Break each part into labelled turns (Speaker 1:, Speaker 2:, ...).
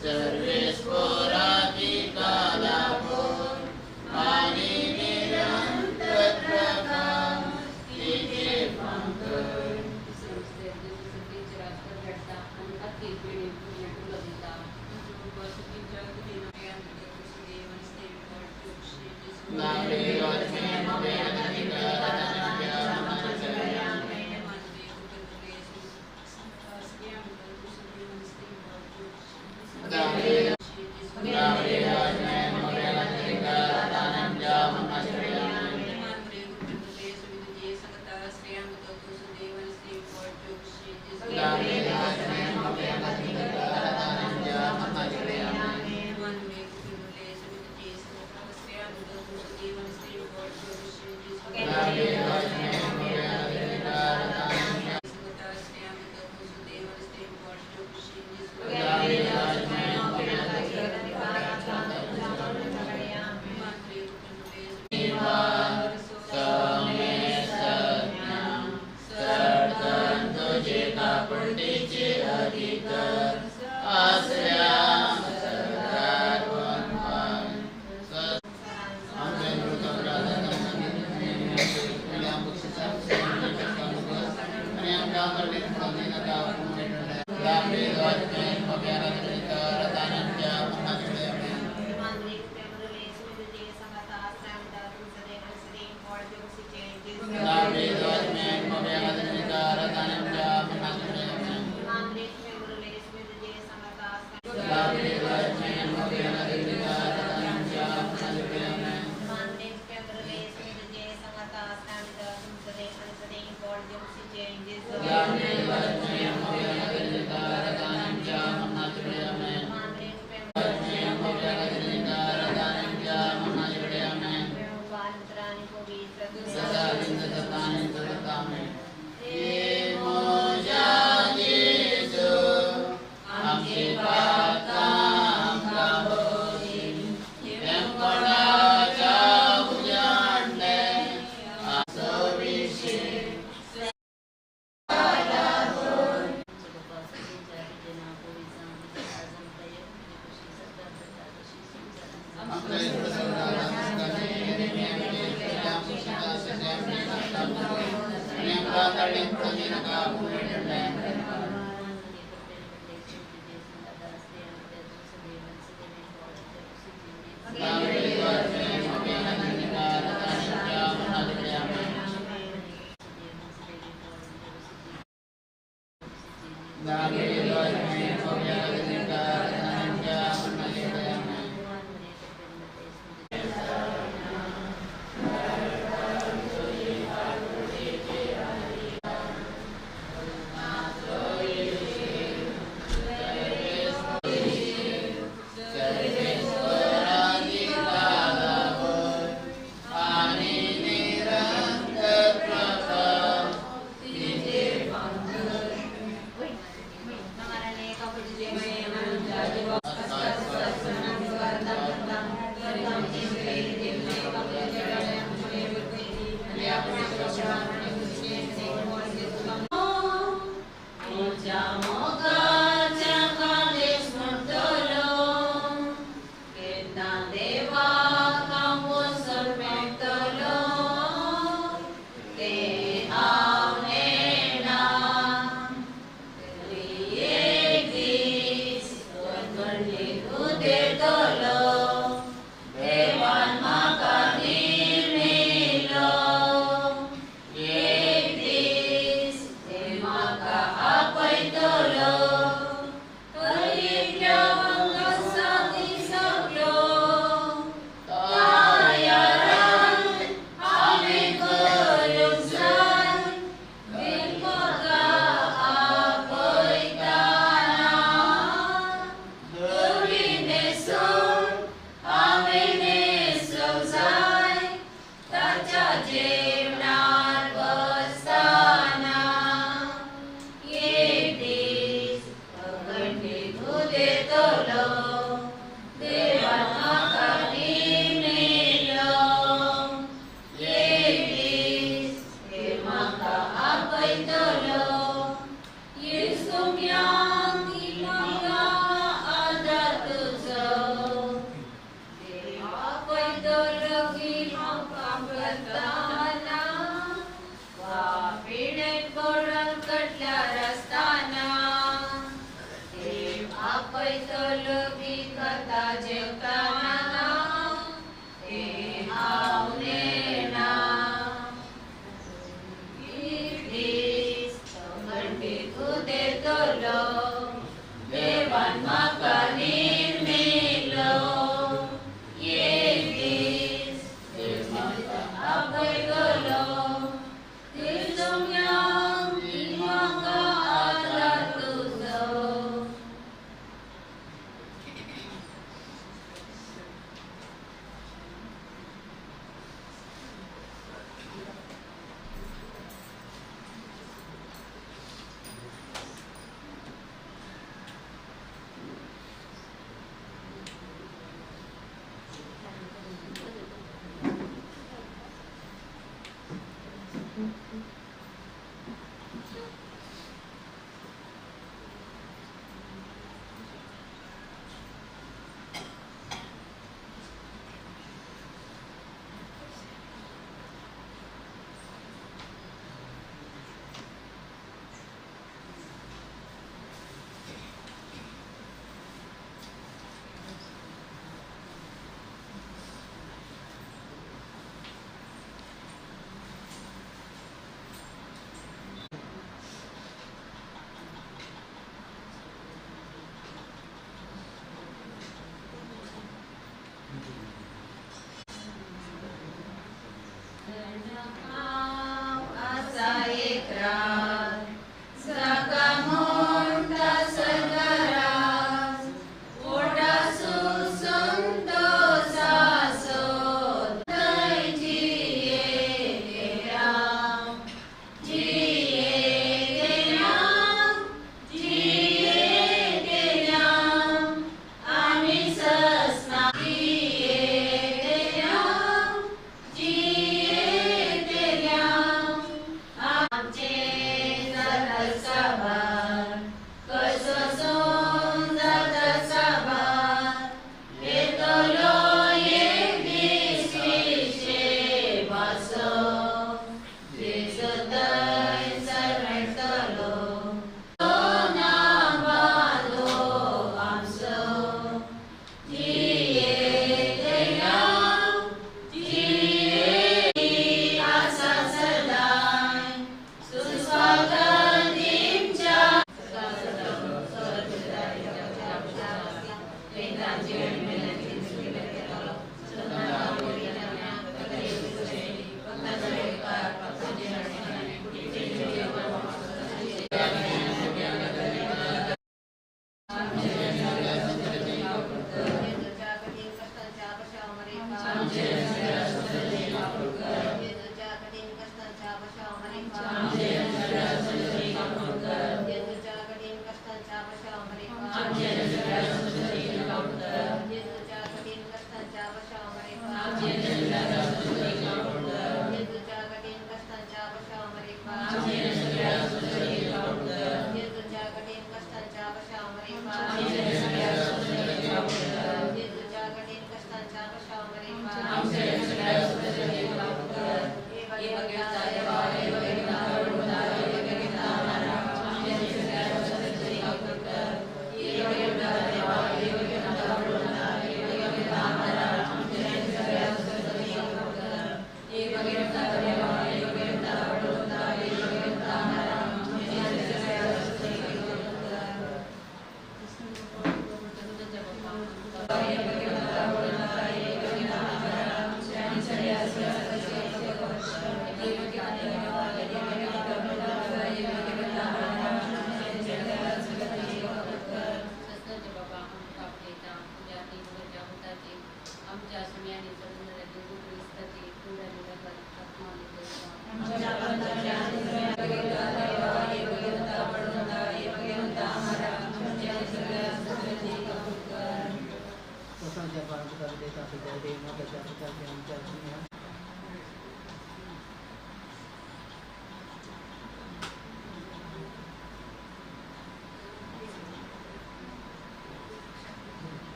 Speaker 1: Service for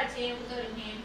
Speaker 1: देवाचें उतर हें.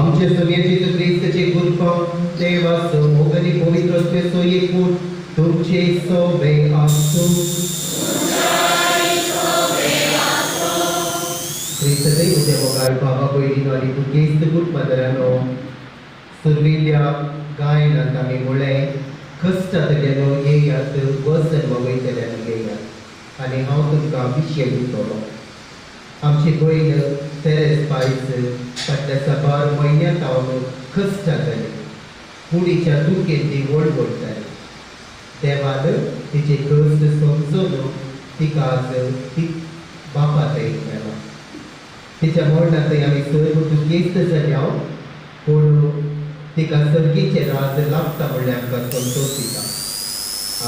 Speaker 1: आमचे सुने जेजू क्रिस्ताचे कृपा, देवाचो मोग आनी पवित्र आत्म्याचो एकूट तुमचे सोबे आसूं. क्रिस्ताचे म्हज्या मोगाळ बाबा भयणीनो आनी दुखेस्त कुटुंबादारांनो, सुर्विल्ल्या गायनांत आमी म्हळें, कश्टांतल्यानो येयात, वजन वगयतल्यान येयात आनी हांव तुमकां विशय दितलो. आमची भयण तेरेस पायस फाटल्या साबार म्हयन्या सावन कश्टांतली, कुडीच्या दुखेन ती वळवळटाली. देवान तिचे कश्ट समजून तिका आज ती बापा थंय मेला. तिच्या मरणांतय आमी सर्व दुखेस्त जाल्या, पूण तिका सर्गीचें राज लाभता म्हणल्यार आमकां संतोश दिता.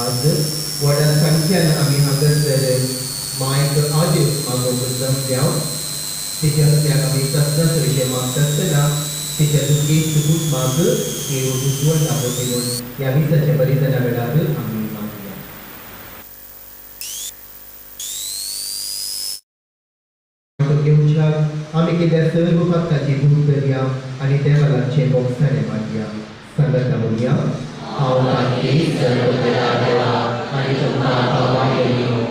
Speaker 1: आज व्हडा संख्यान आमी हांगासर मायक आदेश मागोवंक जमल्या. तिच्या हत्याक आमी सस्नाचो विशय मागता आसतना तिच्या दुखेस्त कुटुंबाक देव बुजवण दाखोवची म्हूण ह्या मिसाच्या बलिदाना वेळार आमी मागया. घेवच्याक आमी केल्ल्या सर्व पातकाची दूर करया आनी देवा लागचें बोगसाणें मागया. सांगता म्हणया, हांव मागपी सर्व देवा आनी तुमकां भावा भयणीनो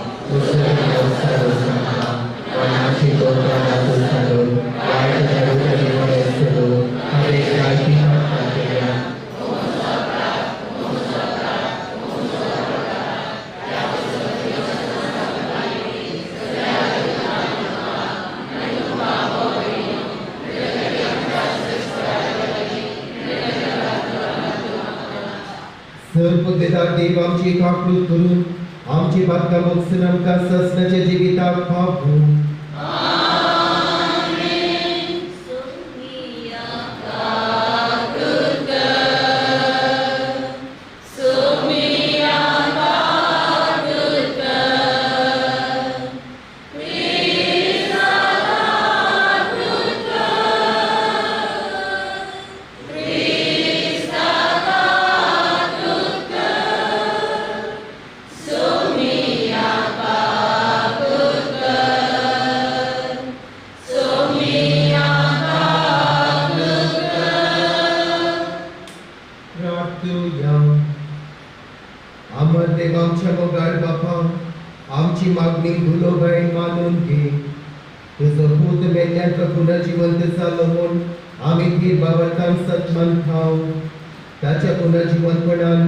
Speaker 1: देव आमची काकळूत करून आमची पातकां मोक्सून आमकां ससनाच्या जिविताक पावूं. आमची मागणी दुलोबायन मानून घे. तुजो पूत मेल्ल्यांत पुनर्जिवंत जालो म्हूण आमी थीर बाबरतान सत मानता. ताच्या पुनर्जिवंतपणान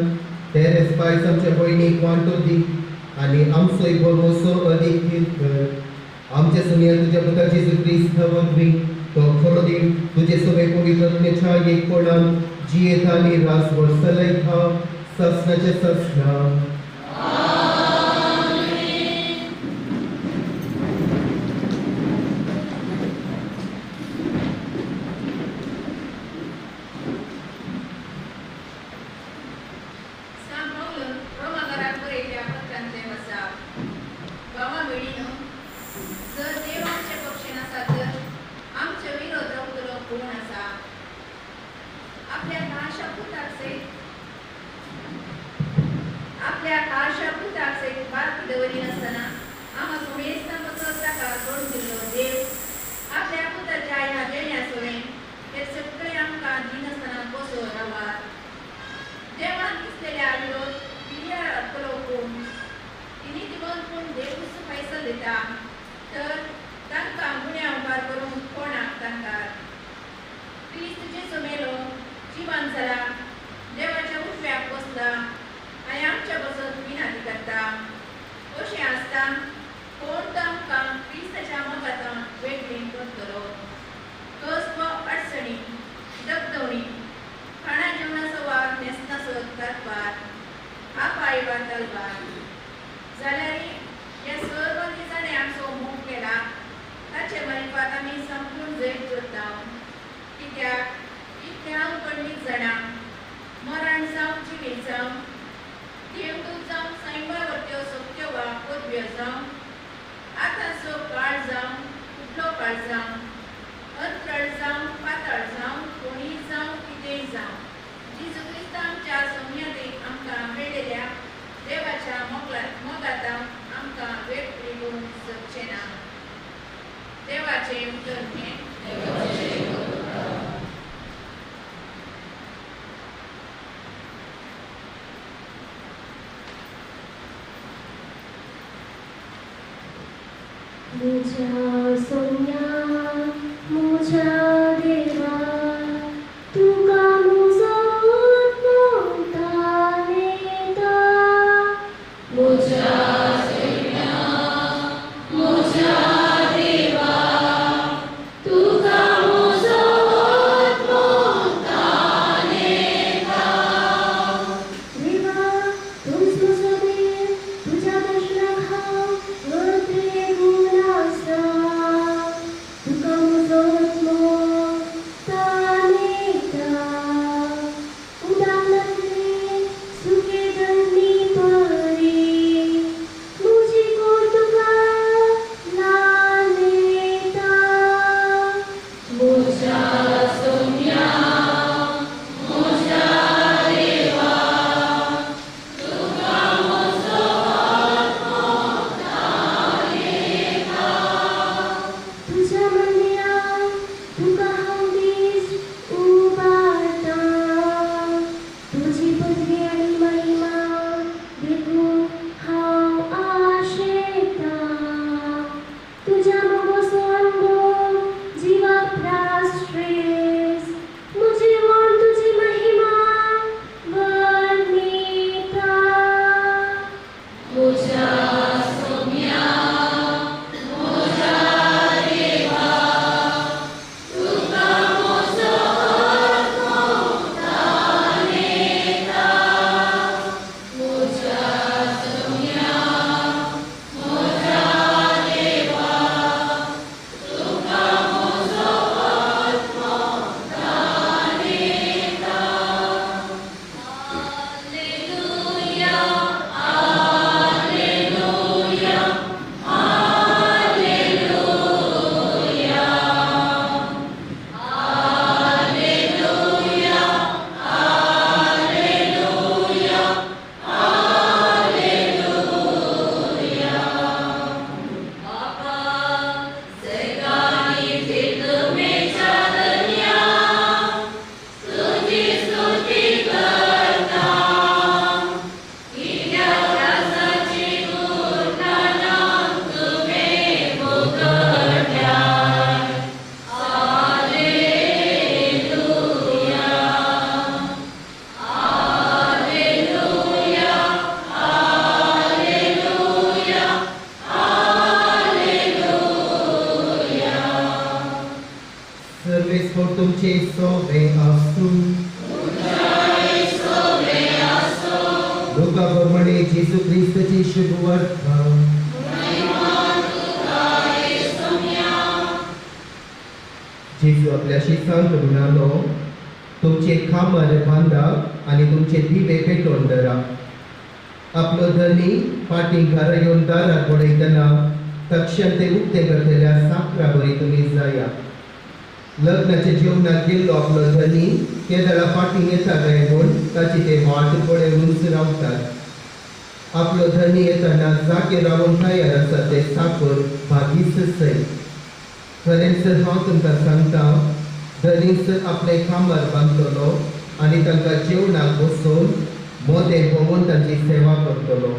Speaker 1: तेरेस पायस आमच्या भयणीक वांटो दी आनी आमचोय भरवंसो अदीक थीर कर. आमच्या सुनिया तुज्या पुता जेजू क्रिस्त वरवीं तो खरो देव तुजे सगळे पवित्र आत्म्याच्या एकपणान जियेता आनी रास वर्सलयता ससनाचे ससना.
Speaker 2: मुझ्या सोम्या मुझ्या देवा तुका मुजो तानेता। मुझ्या सोम्या मुझ्या देवा तुका मुजो तानेता। देवा तूंच म्हजो देव, तुज्या दर्शनाक हांव अत्रेगून आसा। तुका मुजो तानेता। उदाक नासले सुके धरणी परी मुजी कोण तुका लानेता। मुझ्या सोम्या मुझ्या देवा तुका मुजो तानेता। तुज्या मंदिरांत तुका हांव दीस उबारता। तुजी पदवी आनी महिमा देखून हांव आशेता। तुज्या मोगोसो अनुभव जिवाक त्रास श्रेश्ठ, म्हजी मन तुजी महिमा वर्णिता। मुझ्या सोम्या मुझ्या देवा तुका मुजो तानेता। मुझ्या सोम्या मुझ्या देवा तुका मुजो तानेता। Hallelujah hallelujah hallelujah hallelujah hallelujah hallelujah. बापा सगळ्यांनी तुमेच्या धन्या तुजी स्तुती करता। कित्याक त्रासाची गुणां तुवें उगडल्याय। Hallelujah hallelujah hallelujah hallelujah.
Speaker 1: सर्वेस्पोर तुमचे सोबे आसूं। लुका प्रमाणे जेजू क्रिस्ताची शुभवार्ता। जेजू आपल्या शिसांक म्हणालो, तुमचे खामर बांदा आनी तुमचे दिवे पेटोवन धरा। आपलो धनी फाटीं घरा येवन दारार पळयतना तक्षण ते उक्ते करतल्या साकरा बरी तुमी जाया। लग्नाच्या जेवणाक गेल्लो आपलो धनी केदळा फाटीं येता काय म्हूण ताची ते वाट पळोवनच रावतात। आपलो धनी येतना जागे रावून तयार आसा ते साकर भागीच सय। खरेंच हांव तुमकां सांगता, धनीच आपलें कामार बांदतलो आनी तांकां जेवणाक बसोवन मोदें भोंवून तांची सेवा करतलो।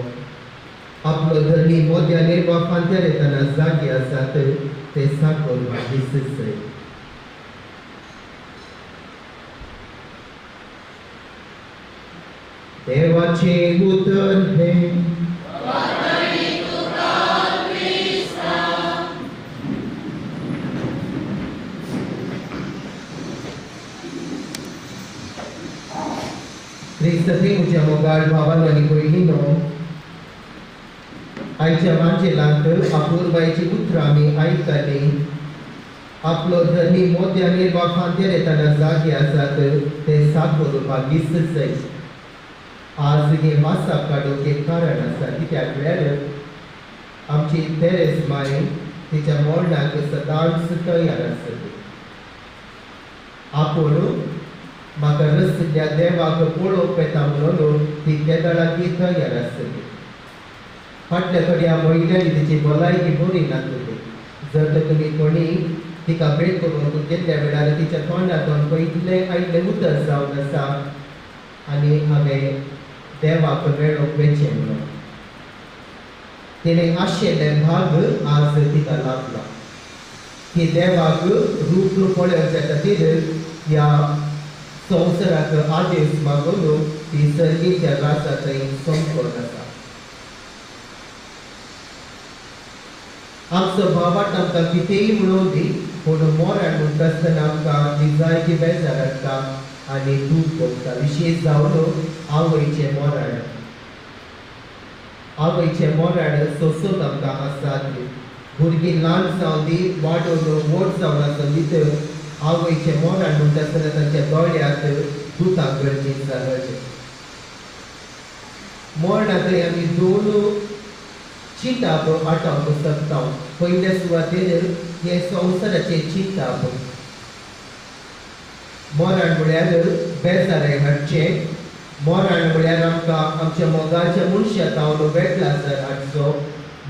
Speaker 1: आपलो धनी मोद्याने वा फांत्यार येतना जागे आसात ते साकर भागीच सय। देवाचें उतर हें। क्रिस्ताचे म्हज्या मोगाळ भावानो आनी भयणीनो, आयच्या वांजेलांत अपुरबायेचीं उतरां आमी आयकतालीं। आपलो धनी मोद्यानी वा फांत्यार येतना जागे आसात ते साकर भागीच सय। आज हे वासाप काडूंक एक कारण आसा, कित्याक म्हळ्यार आमची तेरेस माय तिच्या मरणाक सदांच तयार आसली। आपूण म्हाका रशिल्ल्या देवाक पळोवंक येता म्हणून ती केदळाकी तयार आसली। फाटल्या थोड्या म्हयन्यांनी तिची भलायकी बरी नासली। जर तर तुमी कोणी तिका भेट करूंक गेल्ल्या वेळार तिच्या तोंडांतल्यान पयलें आयिल्लें उतर जावन आसा आनी हांवें देवाक मेळोवंक वेचें म्हणून। तिणें आशिल्लें भाग आज तिका लाभला. ती देवाक रूप पळोवच्या खातीर ह्या संवसाराक आदेश मागून ती सर्गीच्या राजा थंय संपत आसा. आमचो भावार्थ आमकां कितेंय म्हणून दी, पूण मरण म्हणटा आसतना आमकां निजायकी बेजार हाडटा आनी दूख भोगता. विशेश जावन आवयचें मरण, आवयचें मरण सोंसूंक आमकां आसात. भुरगीं ल्हान जावं दी, वाडोवन व्हड जावन आसूं दी, तर आवयचें मरण म्हणटा आसतना तांच्या दोळ्यांत दुकां गळचीं जागळचें. मरणांतय आमी दोन चिंताप आटावंक शकता. पयल्या सुवातेर हें संवसाराचें चिंताप. मरण म्हळ्यार बेजाराय हाडचें. मरण म्हळ्यार आमकां आमच्या मोगाच्या मनशा तावन वेगळासर हाडचो.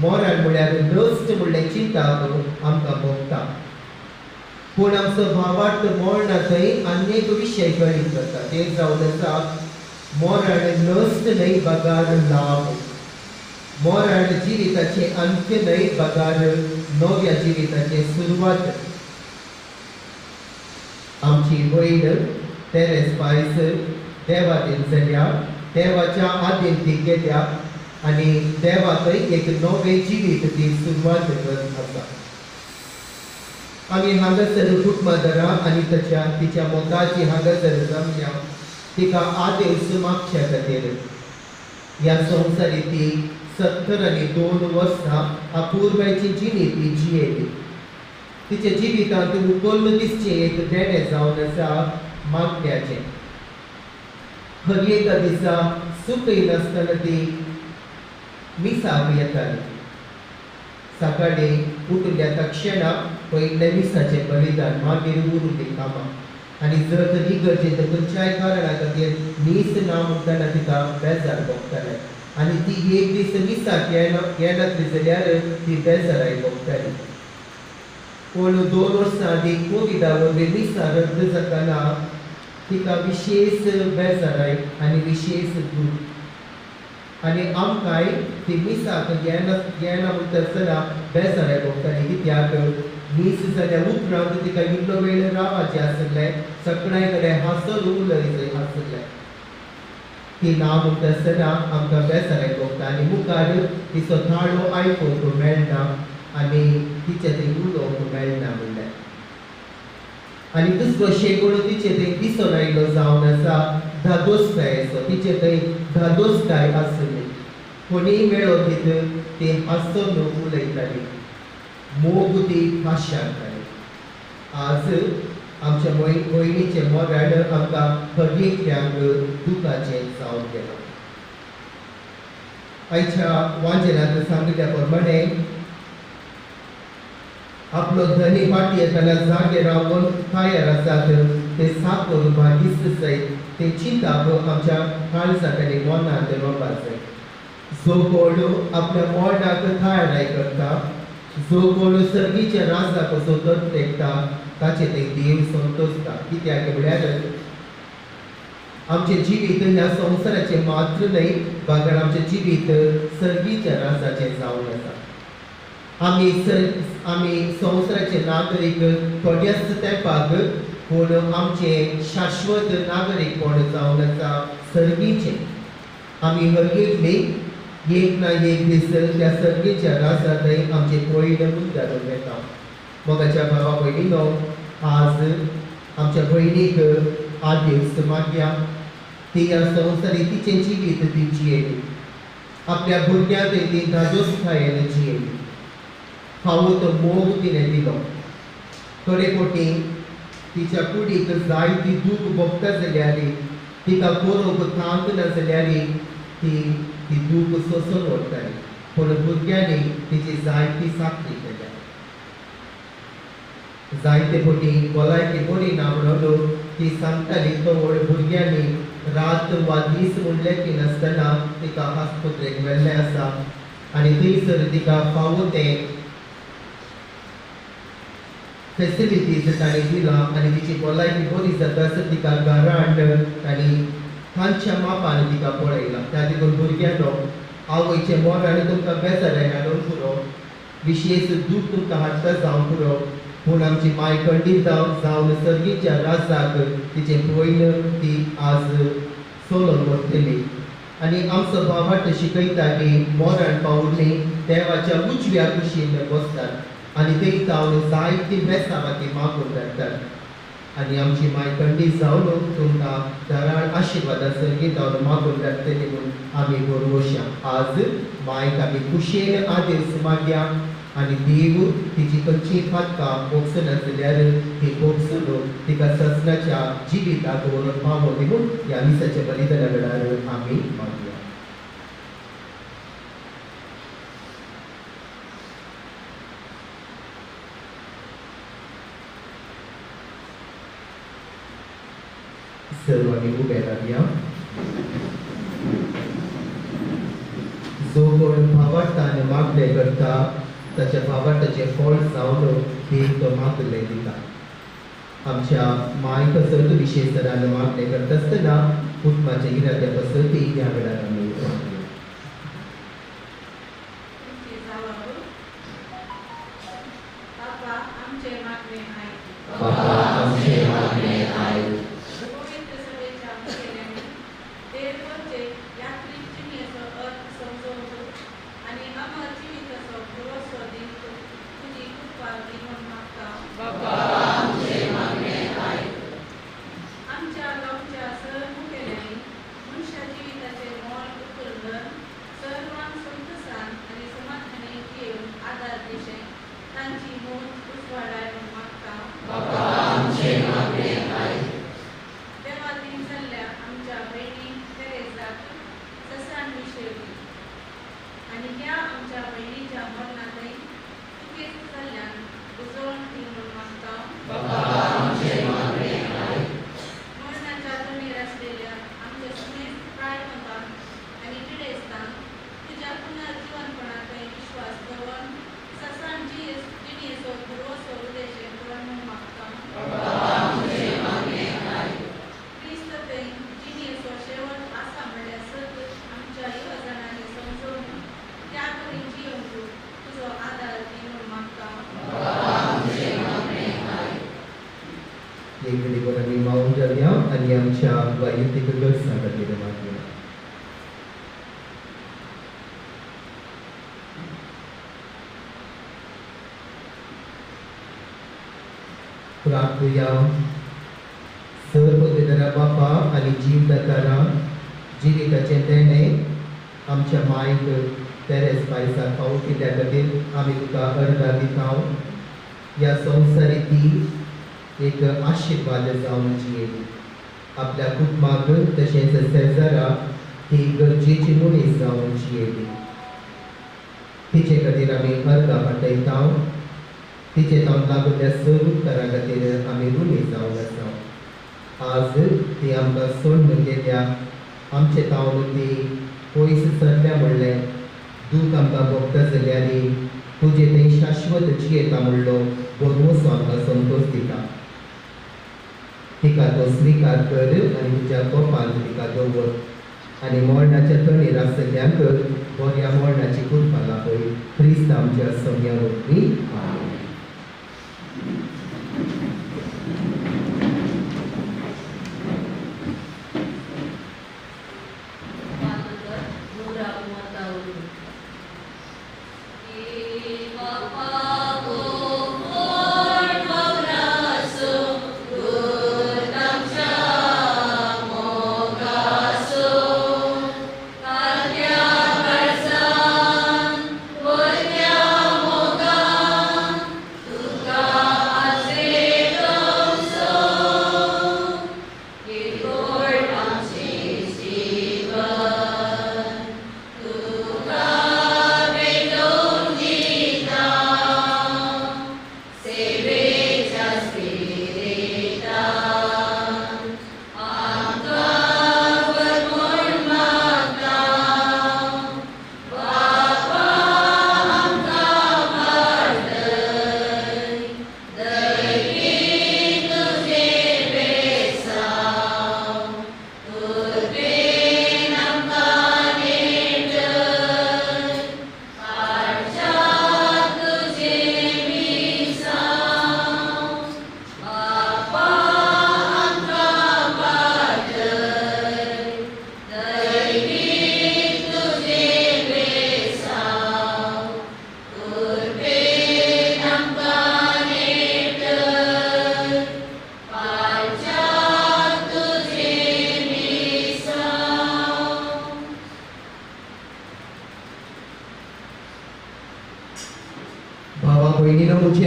Speaker 1: मरण म्हळ्यार नश्ट म्हणलें चिंताप आमकां भोगता. पूण आमचो भावार्थ मरणांतय आनी एक विशय कळीत करता, तें जावन आसा मरण नश्ट न्हय बगार लाभ. मरण जिविताचें अंत्य न्हय बगार नव्या जिविताचें सुरवात. आमची भयण तेरेस पायस देवादीन जाल्या, देवाच्या आदीन ती गेल्या आनी देवाकय एक नवें जिवीत ती सुरवात करत आसा. आमी हांगासर कुटुंबादारां आनी ताच्या तिच्या मोगाची हांगासर जमल्या तिका आदेश मागच्या खातीर. ह्या संवसारी ती 72 वर्सां अपुर्बायेची जिणी ती जियेली. तिच्या जिवितांत उखल्ल दिसचें एक देणें जावन आसा मागण्याचें. हर एका दिसा सुकयनासतना ती मिसाक येताली. सकाळीं उठल्या तक्षणा पयलें मिसाचें बलिदान, मागीर उरिल्लीं कामां. आनी जर तर इगर्जेंत खंयच्याय कारणा खातीर मीस ना म्हणटना तिका बेजार भोगतालें आनी ती एक दीस मिसाक येनासली जाल्यार ती बेजाराय भोगताली. पूण 2 वर्सां आदीं कोविडा वरवीं मिसां रद्द जातना तिका विशेश बेजाराय आनी विशेश दूख. आनी आमकांय ती मिसाक येना म्हणटा आसतना बेजाराय भोगताली. कित्याक मीस जाल्या उपरांत तिका इल्लो वेळ रावपाचें आसलें, सगळ्यां कडेन हांसत उलयचें आसलें. ती ना म्हणटा आसतना आमकां बेजाराय भोगता आनी मुखार तिचो ताळो आयकूंक मेळना आनी तिचें थंय उलोवंक मेळना म्हणलें. आनी दुसरो शेगुण तिचे थंय दिसून आयलो जावन आसा धादोसकायेचो. तिचे थंय धादोसकाय आसली. कोणीय मेळो तीत ती हांसून उलयताली, मोग ती भाशांताली. आज आमच्या भयणीचें मरण आमकां हर एकट्यांक दुखाचें जावन गेलां. आयच्या वांजेलांत सांगिल्ल्या प्रमाणे आपलो धनी फाटी येतना जागे रावन तयार आसात ते साकर भागीस्त सयत ते चिंताप आमच्या काळजांत आनी मनांत रोवपाक जाय. जो कोण आपल्या मरणाक तयाराय करता, जो कोण सर्गीच्या राजाक सोदत तेकता, ताचे ते देव संतोषता. कित्याक म्हळ्यार आमचें जिवीत ह्या संवसाराचें मात्र न्हय, बगर आमचें जिवीत सर्गीच्या राजाचें जावन आसा. आमी संवसाराचे नागरीक थोड्याच तेंपाक, पूण आमचें शाश्वत नागरीकपण जावन आसा सर्गीचें. आमी हर एकली एक ना एक दीस त्या सर्गीच्या राजांतय आमचें पयलें मुद्दाम येता. मोगाच्या भावा भयणीनो, आज आमच्या भयणीक आदेस मागया. ती ह्या संवसारी तिचें जिवीत ती जियेली, आपल्या भुरग्यांकय ती धादोसकायेन जियेली. फावो तो मोग तिणें दिलो. थोडे फावटी तिच्या कुडीक जायती दूख भोगता जाल्यार, तिका बरोवंक तांक ना जाल्यार ती ती दूख सोंसून व्हरताली. पूण भुरग्यांनी तिची जायती साकरी केल्या. जायते फावटी भलायकी बरी ना म्हणून ती सांगताली, तो व्हड भुरग्यांनी रात वा दीस म्हणलें की नासतना तिका आस्पत्रेक व्हेल्लें आसा आनी थंयसर तिका फावो तें फेसिलिटीज तांणी दिलां आनी तिची भलायकी बरी जाता आसत तिका घरा हाडून तांणी तांच्या मापान तिका पळयलां. त्या देखून भुरग्यांनो, आवयचें मरण तुमकां बेजाराय हाडून पुरो, विशेश दूख तुमकां हाडटा जावं पुरो, पूण आमची माय खंडीत जावन सर्गीच्या राजाक तिचें पयन ती आज सोलोन वतली. आनी आमचो भावार्थ शिकयता की मरण पावली देवाच्या उजव्या कुशीन बसतात आनी ते जावन जायती बेसांवां ती मागून धाडटात. आनी आमची माय खंडीत जावन तुमकां दराळ आशिर्वादा सर्गीत जावन मागून धाडटली म्हूण आमी बरोवया. आज मायक आमी खुशयेन आदेस मागया आनी देव तिची खंयची पातकां भोगसना जाल्यार ती भोगसून तिका ससनाच्या जिविताक व्हरून पावोवनी म्हूण ह्या मिसाच्या बलिदाना वेळार आमी मागया. सर्वांनी उबे रावया. जो कोण भावार्थान मागणें करता ताच्या भावार्थाचें फळ जावन देव तो मागलें दिता. आमच्या माय पसरत विशेश तरान मागणें करता आसतना कुटुंबाच्या इराद्या पसरत ह्या वेळार आमी मागया.
Speaker 2: बापा आमचें मागणें आयक.
Speaker 1: बापा आमचें मागणें आयक.
Speaker 2: पवित्र सभेच्या मुखेल्यांनी देवाचे यात्रीक जिणेचो अर्थ समजोवचो आनी अमर जिविताचो भरवसो दिवचो तुजी कृपा दी म्हूण मागता.
Speaker 3: बापा आमचें मागणें आयक.
Speaker 2: आमच्या गांवच्या सर मुखेल्यांनी मनशा जिविताचें मोल उखलून सर्वांक संतोसान आनी समाधानी जियेवन आदार दिशें तांची मोत उजवाडाय म्हूण मागता.
Speaker 3: बापा आमचें मागणें आयक.
Speaker 2: देवाधीन जाल्ल्या आमच्या भयणी तेरेजाक ससान विशेवली आनी ह्या आमच्या भयणीच्या मरणांतय चुकेस्त जाल्ल्यान उजवण दी म्हूण मागता.
Speaker 3: बापा आमचें मागणें आयक.
Speaker 2: मरणाच्या तणीर आसलेल्या आमच्या समेस्त प्रायवंतांक आनी पिडेस्तांक तुज्या पुनर्जिवनपणांतय विश्वास दवरून ससान जिणेचो भरवसो उदेशें कर म्हूण मागता.
Speaker 3: बापा आमचें मागणें आयक.
Speaker 2: क्रिस्त थंय जिणेचो शेवट आसा म्हणल्यार सत आमच्या युवजणांनी समजून त्या परी जियोवंक तुजो आदार दी म्हूण मागता.
Speaker 3: बापा आमचें मागणें आयक.
Speaker 1: एक घडीभर आमी मावून जावया आनी आमच्या वैयक्तीक गरजां खातीर मागया. प्रार्थुया. सर्वपवित्र बापा आनी जीवदातारा जिविताचें देणें आमच्या मायक तेरेस पायसाक फावो केल्ल्या खातीर आमी तुका अर्दां दिता. ह्या संवसारीत ती एक आशिर्वाद जावन जियेली. आपल्या कुटुंबाक तशेंच शेजाराक ती गरजेची मनीस जावन जियेली. तिचे खातीर आमी अर्दां पाठयता. तिचे तावन लागुल्ल्या सर्व उपकारां खातीर आमी ऋणी जावन आसा. आज ती आमकां सोडून गेल्या, आमचे तावन ती पयस सरल्या म्हणलें दूख आमकां भोगता जाल्यार तुजे थंय शाश्वत जियेता म्हणलो भरवसो आमकां संतोश दिता. तिका तो स्विकार कर आनी तुज्या कोपांत तिका दवर आनी मरणाच्या तणीर आसतल्यांक बऱ्या मरणाची कृपा लाभय. क्रिस्त आमच्या सम्या वरवीं. आमेन.
Speaker 2: मोगासो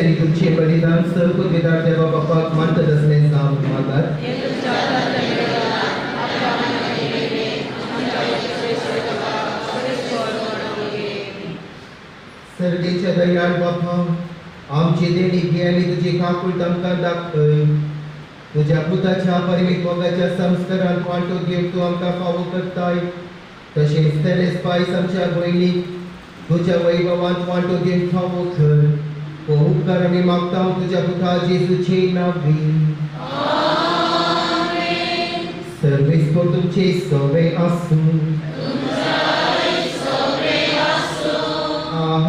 Speaker 1: आनी तुमचें बलिदान सर्वपवित्र देवा बापाक मानतात असलें जावंक मागात. सर्गेच्या दयाळ बापा, आमची देणी घे आनी तुजी काकूळट आमकां दाखय. तुज्या पुताच्या परिमीत मोगाच्या संस्कारांत वांटो घेवन तूं आमकां फावो करताय. तशेंच तेरेस पायस आमच्या भयणीक तुज्या वैभवांत वांटो घेवन फावो कर. हो उपकार आमी मागता तुज्या पुता जेजूचे नांवी. सर्वेस्पर तुमचे सवे आसूं.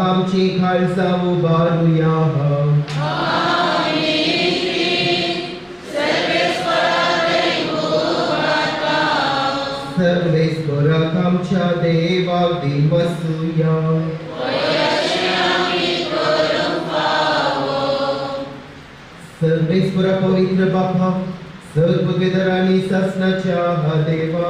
Speaker 1: आमची खालसा उबारुया. सर्वेस्पराक आमच्या देवाक दिवसुया. सर्वेस्परा पवित्र बापा, सर्व आनी सासनाच्या देवा,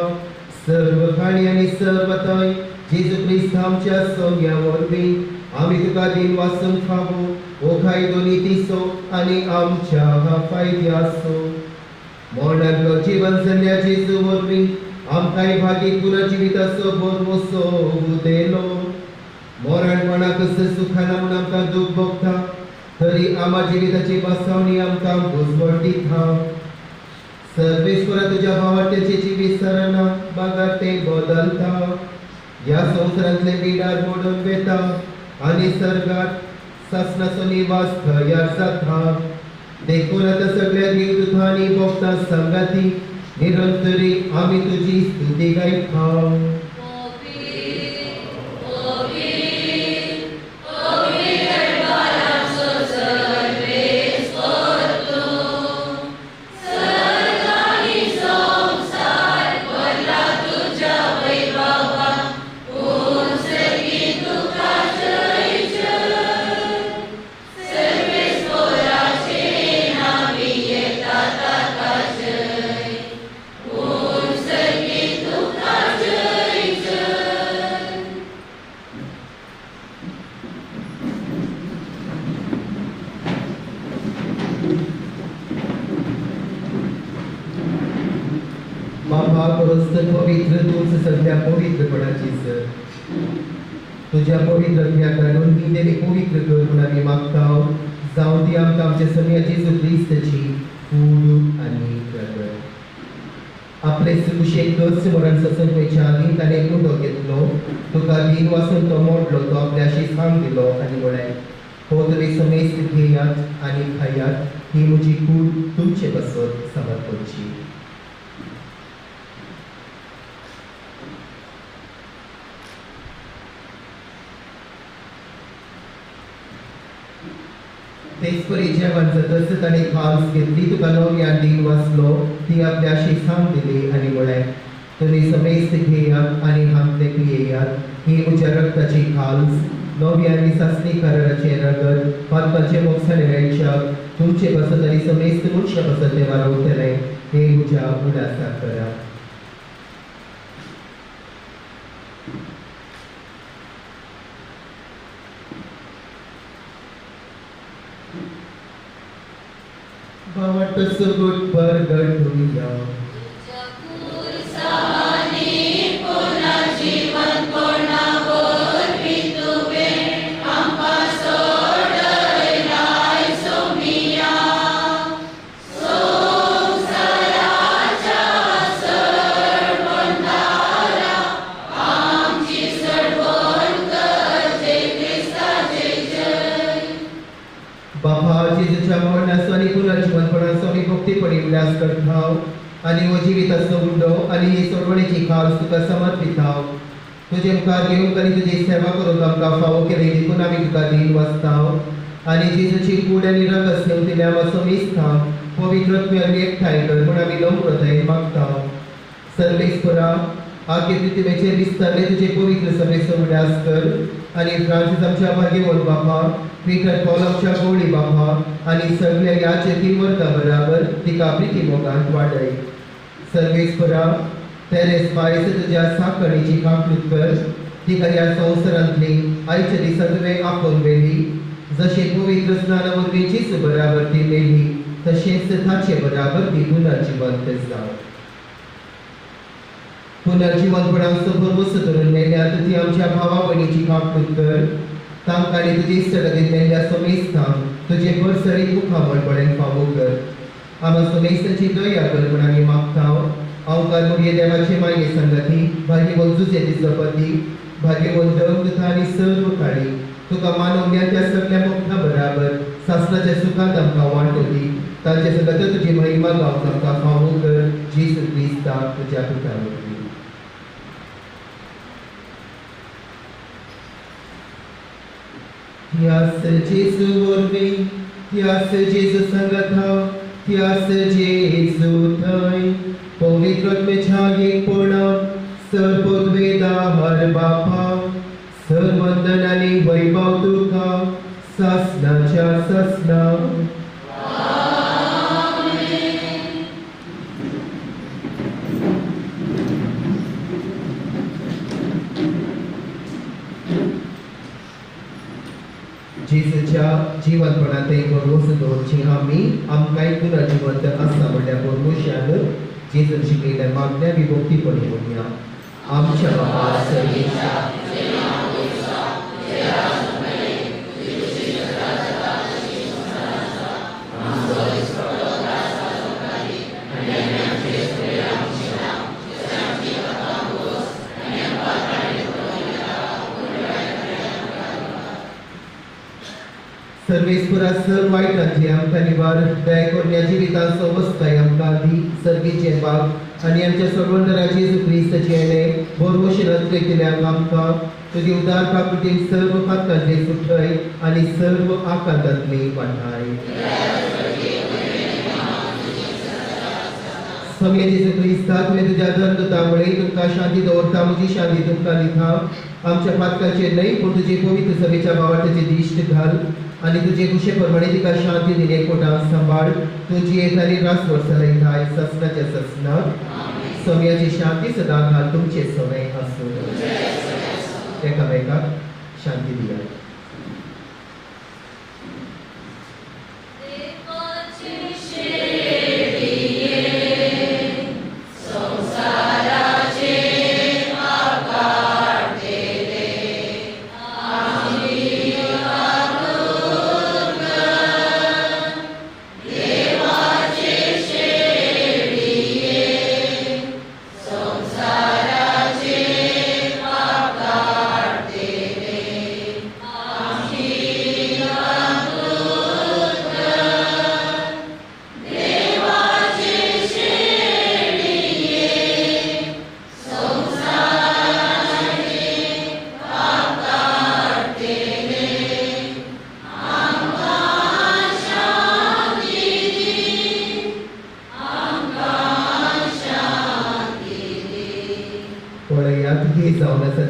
Speaker 1: सर्व खाणी आनी सर्व थंय जेजू क्रिस्त आमच्या सोम्या वरवीं आमी तुका दिन वासूंक फावो हो कायदो नितीचो आनी आमच्या फायद्याचो. मरणांतलो जिवन जाल्ल्या जेजू वरवीं आमकांय भागी पुनर्जिविताचो भरवंसो दिलो. मरणपणाक सुखाना म्हूण आमकां दूख भोगता तरी आमा जिविताची बसवणी आमकां घुसवण दिता. सर्वेस्परा तुज्या भावार्त्याचे जिवीत सरना बागार तें बदलता. ह्या संवसारांतले बिडार मोडून वेता आनी सर्गात सासनाचो निवास तयार जाता. देखून आतां सगळ्या देवदूतां आनी भक्तां संगाती निरंतरी आमी तुजी स्तुती गायता. पवित्र तूच सगळ्या पवित्रपणाची सर तुज्या पवित्र घालून ही देवी पवित्र कर म्हूण आमी मागता. जावं ती आमकां आमच्या समिया जेजू क्रिस्ताची कूड आनी रगत. आपले सुकुशेक कस मरण ससन वयच्या आदीं ताणें उदो घेतलो, तुका दिन वासून तो मोडलो, तो आपल्याशी सांग दिलो आनी म्हळें, हो तुमी समेस्त घेयात आनी खायात, ही म्हजी कूड तुमचे पासत समर्पणची. तेच परी जेवण जातच ताणें खास घेतली, तुका नव्यान दिन वाचलो, ती आपल्याशी सांग दिली आनी म्हळें, तुमी समेस्त घेयात आनी हांतले पियेयात, ही म्हज्या रक्ताची खाल्स नव्या आनी सासणी कराराचें रगत पातकाचें मोगसाणें मेळच्या तुमचे पासत आनी समेस्त मनशां पासत तें वारोवतलें. हें म्हज्या उडासाक करा. भावार्थ सुगूट परगटुया. भक्तीपणी उल्हास करता आनी हो जिविताचो उंडो आनी ही सोडवणेची खास तुका समर्पिता. तुजे मुखार घेवंक आनी तुजी सेवा करूंक आमकां फावो केली देखून आमी तुका दिन वाचता आनी जेजूची कूड आनी रगत सेवतिल्या आमचो मिस्ता पवित्र आत्म्यान एकठांय कर म्हूण आमी नम्रतायेन मागता. सर्वेस्परा आगे पृथ्वीचेर विस्तारले तुजे पवित्र सभेचो उडास कर आनी फ्रांसीस आमच्या भाग्यवंत बापा, पीटर पॉल आमच्या गवळी बापा आनी सगळ्या ह्या चेती वर्गा बराबर तिका प्रिती मोगांत वाडय. सर्वेस्परा तेरेस पायस तुज्या साकणीची काकूत कर, तिका ह्या संवसारांतली आयच्या दिसा तुवें आपोवन व्हेली जशें पवित्र स्नाना वरवीं जेजू बराबर ती मेली तशेंच ताचे बराबर ती पुनर्जिवंत जावं। पुनर्जिवंतपणाचो भरवंसो धरून मेल्यात ती आमच्या भावा भयणीची काकूत कर। तांकां आनी तुजे इश्टागतीन मेल्ल्या समेस्तांक तुजे भरसरीत मुखामळ पळेन फावो कर। आमा समेस्तांची दया कर म्हूण आमी मागता। अवकार मुरये देवाचे माये संगती भाग्यवंत जुजेची जपती भाग्यवंत तथा आनी सर्व काळी तुका मानवल्या त्या सगळ्या मोठ्या बराबर सासनाच्या सुखांत आमकां वांटो दी। तांचे संगत तुजी महिमा गावंक आमकां फावो कर। जेजू क्रिस्ता तुज्या पुता वरवीं। त्यास जेजू वरवीं, त्यास जेजू संगता, त्यास जेजू थंय पवित्र आत्म्याच्या एकपणान सर्वोद्वेदा हर बापा सर्वंदन आनी वैभव तुका सासनाच्या सासना। जेजूच्या जिवंतपणांत भरवंसो दवरची आमी आमकांय पुनर्जिवंत आसा म्हणल्यार भरवंशान जेजून शिकयल्ल्या मागण्या विभक्तीपणी म्हणया। आमच्या बापा सर्गेच्या सर्वेस्परा सर वायटांतली आमकां निवार दया करून ह्या जिविताचो अवस्थाय आमकां दी। सर्गेचे बाप आनी आमच्या सर्वंतरा जेजू क्रिस्ताचे येणे भरवंशे रचलेल्यांक आमकां तुजी उदार प्राकृतीन सर्व पातकांतले सुटय आनी सर्व आकांतांतले वाटाय। समय जेजू क्रिस्ता तुवें तुज्या धर्मदूता मुळे तुमकां शांती दवरता, म्हजी शांती तुमकां दिता। आमच्या पातकाचेर न्हय पूण तुजे पवित्र सभेच्या भावार्थाची दिश्ट घाल आनी तुजे खुशे प्रमाणे तिका शांती दिले कोटांक सांबाळ। तुजी येताली रास वर्सां ससनाच्या ससनाक समयाची शांती सदां घाल। तुमचे समय आसूं। एकामेकाक शांती दियात।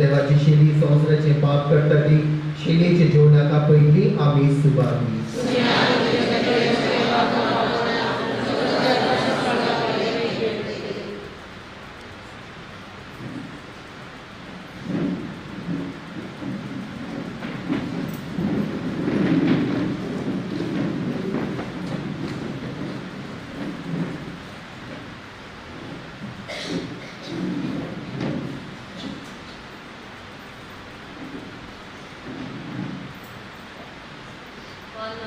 Speaker 1: देवाची शेली संवसाराचे पाप करता ती शेलीचे जेवणाका पयली आमी सुबावी।
Speaker 2: One.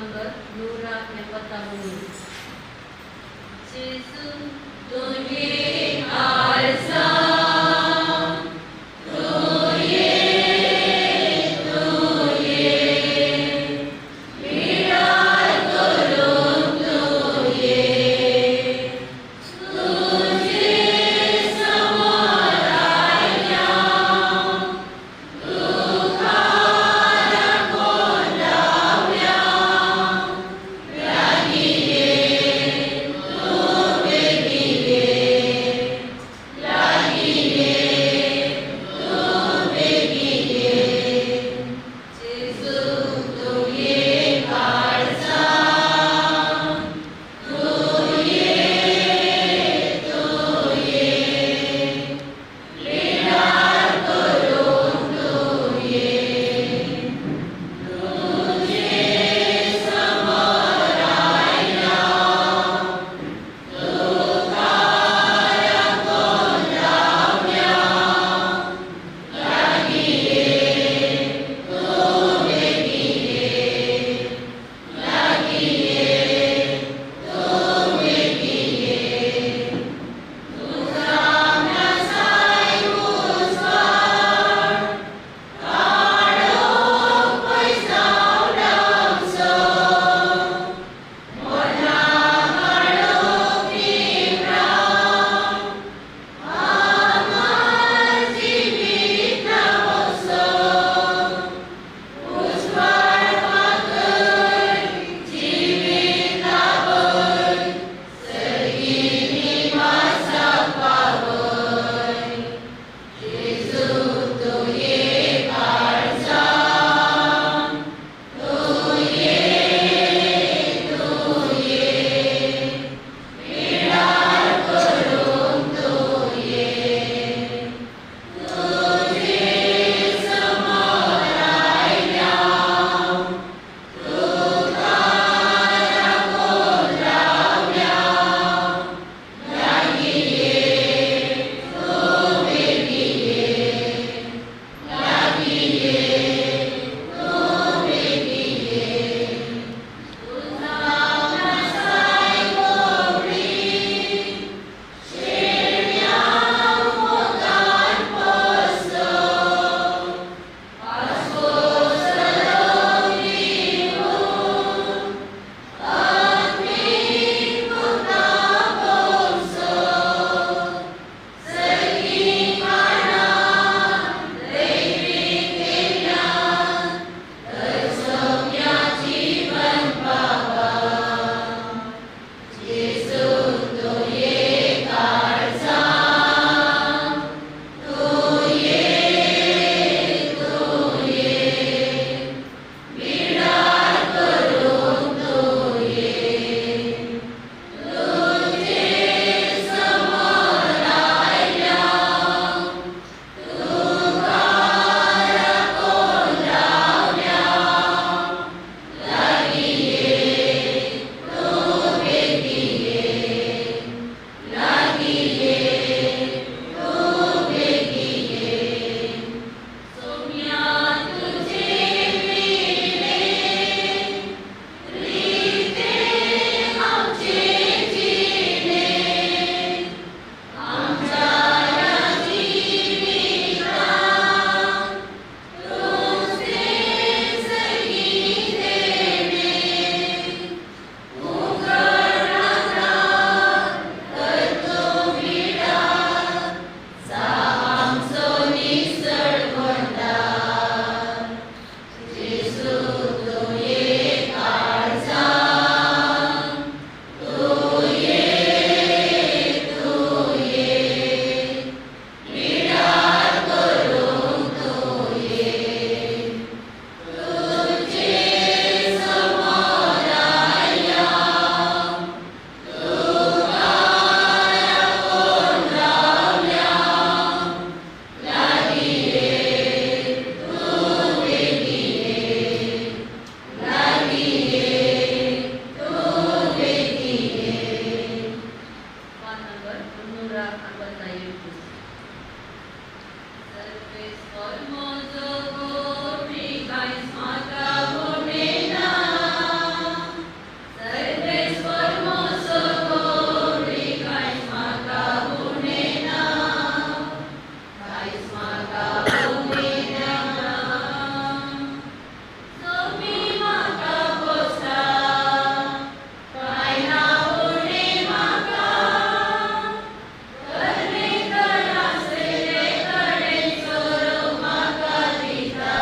Speaker 2: नंबर 361. सर्वेस्पर म्हजो गोरी कांयच म्हाका उणें ना. सर्वेस्पर म्हजो गोरी कांयच म्हाका उणें ना. कांयच म्हाका उणें ना. सोबी म्हाका पोसता कांय ना उणें म्हाका. तरेकवार आसले कडेन सोरो म्हाका दिता.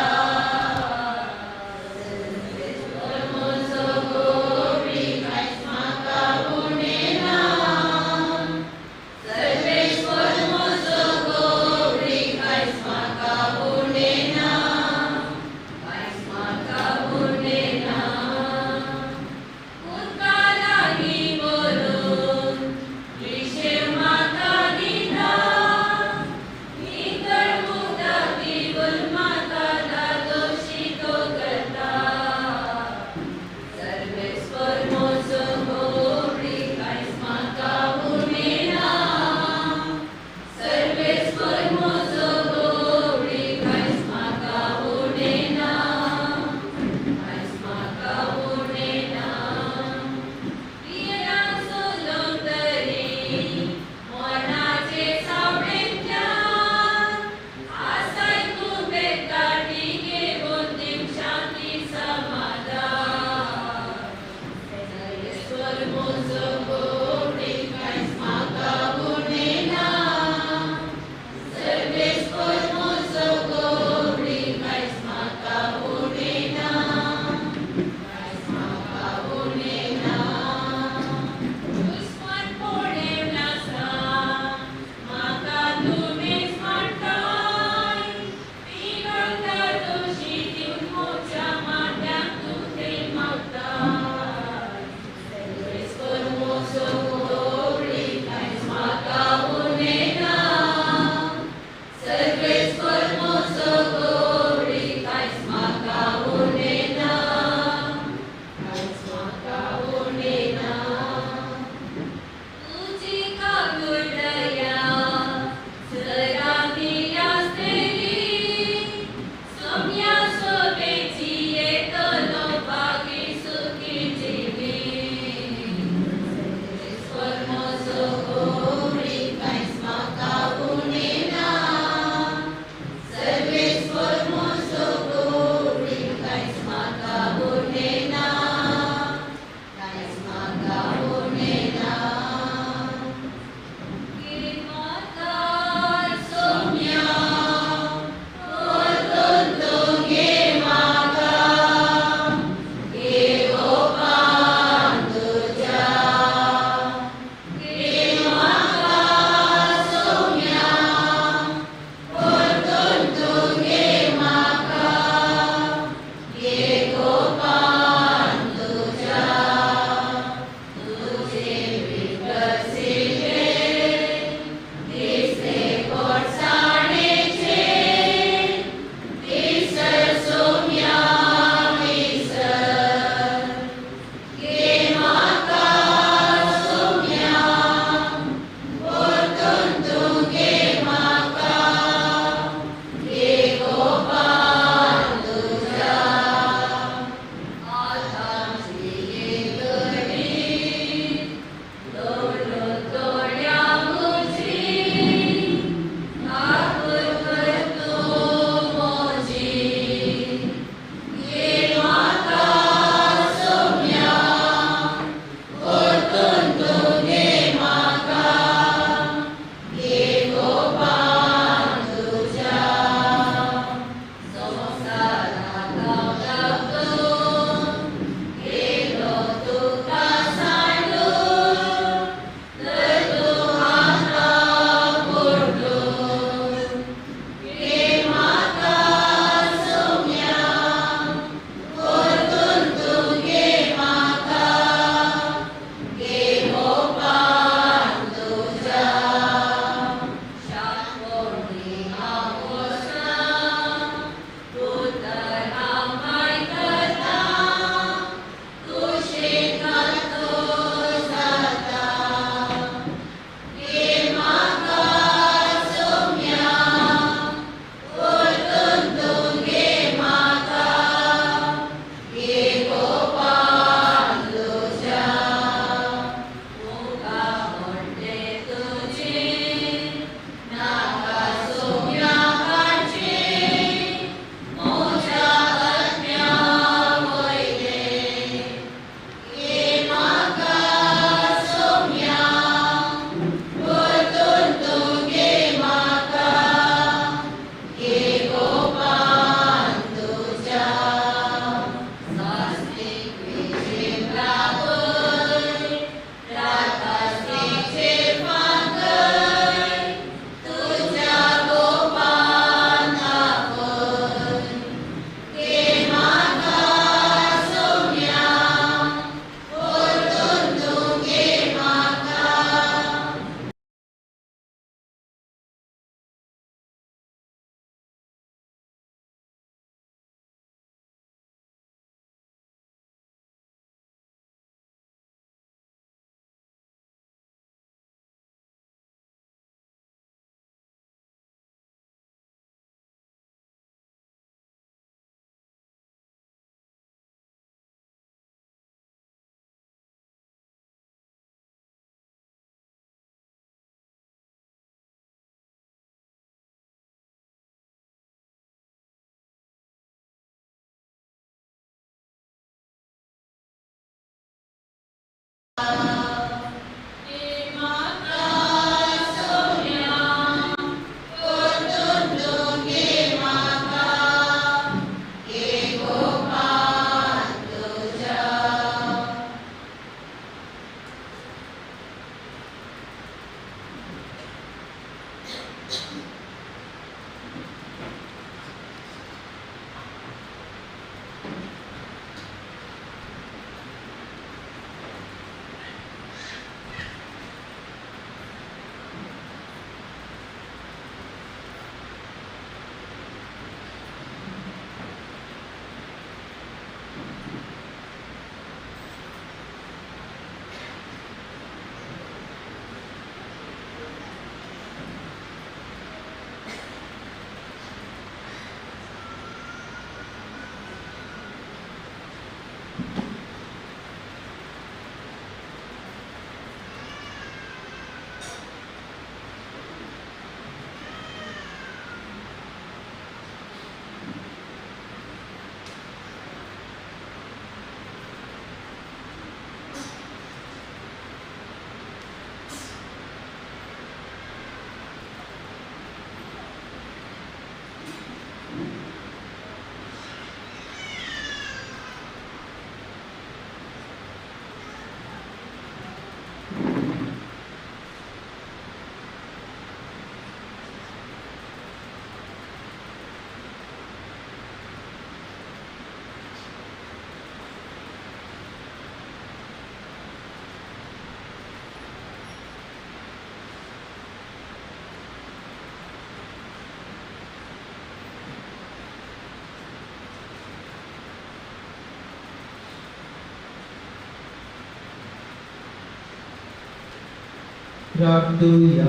Speaker 1: प्रार्थुया.